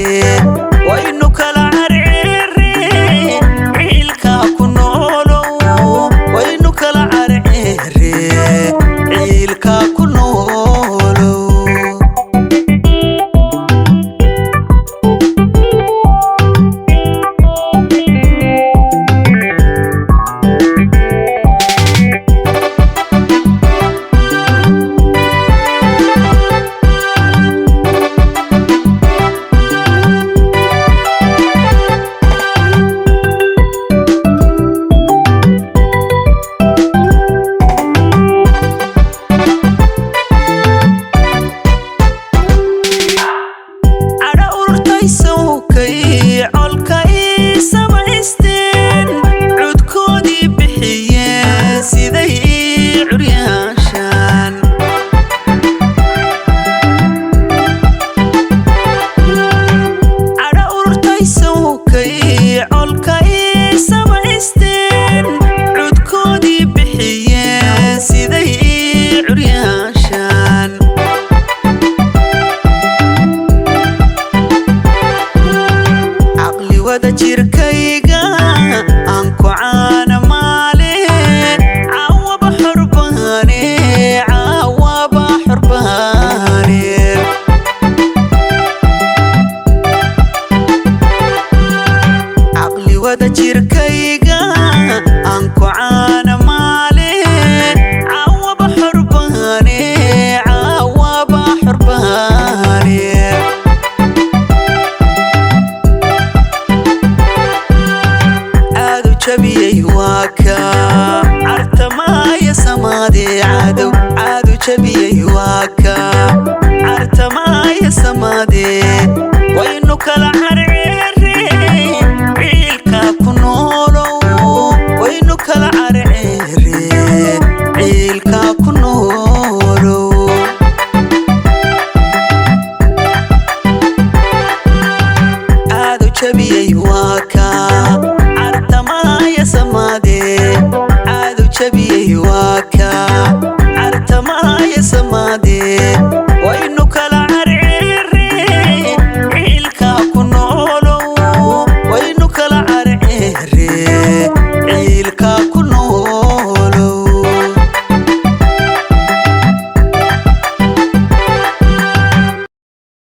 Waynu kala carceere, ciilka ku noolow. Waynu kala carceere, ciilka ku noolow. Cadho ururtaysowkay colkay samaysteen, cudkoodii bixiyeen siday curyaashaan. Cadho ururtaysowkay colkay samaysteen, cudkoodii bixiyeen siday curyaashaan. Caqli wada jirkayga aan ku caana maale, caawaba xorbaane, caawaba xorbaane. Caqli wada jirkayga aan ku caana maale, caawaba xorbaane, caawaba xorbaane. Cadow jabiyey waa ka cartamaaya samaadee, cadow cadow jabiyey waa ka cartamaaya samaadee. Waynu kala carceere, ciilka ku noolow. Waynu kala carceere, ciilka ku noolow. Cadow jabiyey waa ka cartamaaya samaadee, cadow jabiyey waa ka cartamaaya samaadee.